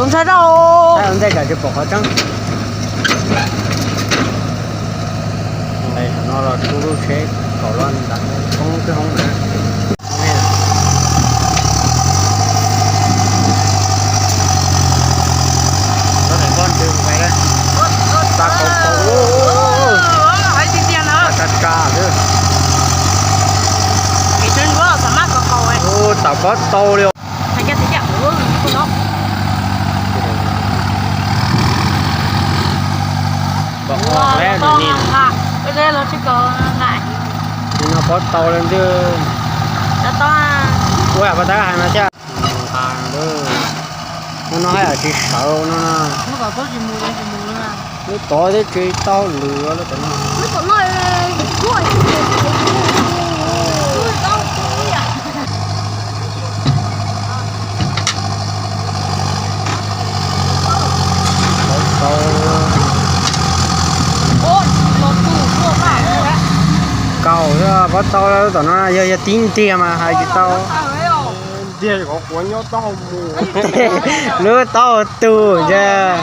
Tus ntxhais rau. Ntxhais tsam tsis pom qhov tseeb. Nqes saum no los tsuj lub tsheb kaum los ntawd poob kwj hoob na. Tau kaum kaum, tsa tsa xwb. Tam pob tau li. Nim no pob tau li ntawd. Ua pob tau hais mas thiaj nqa. Hnub no haj yam tsis sawv no na. Lub tod twb tsis tau lwm lub tom no. Pob tau, kaum pob tau lub tom no yog, yog tib ntiag mas hais tsis tau. Lub taub hau tus ntag.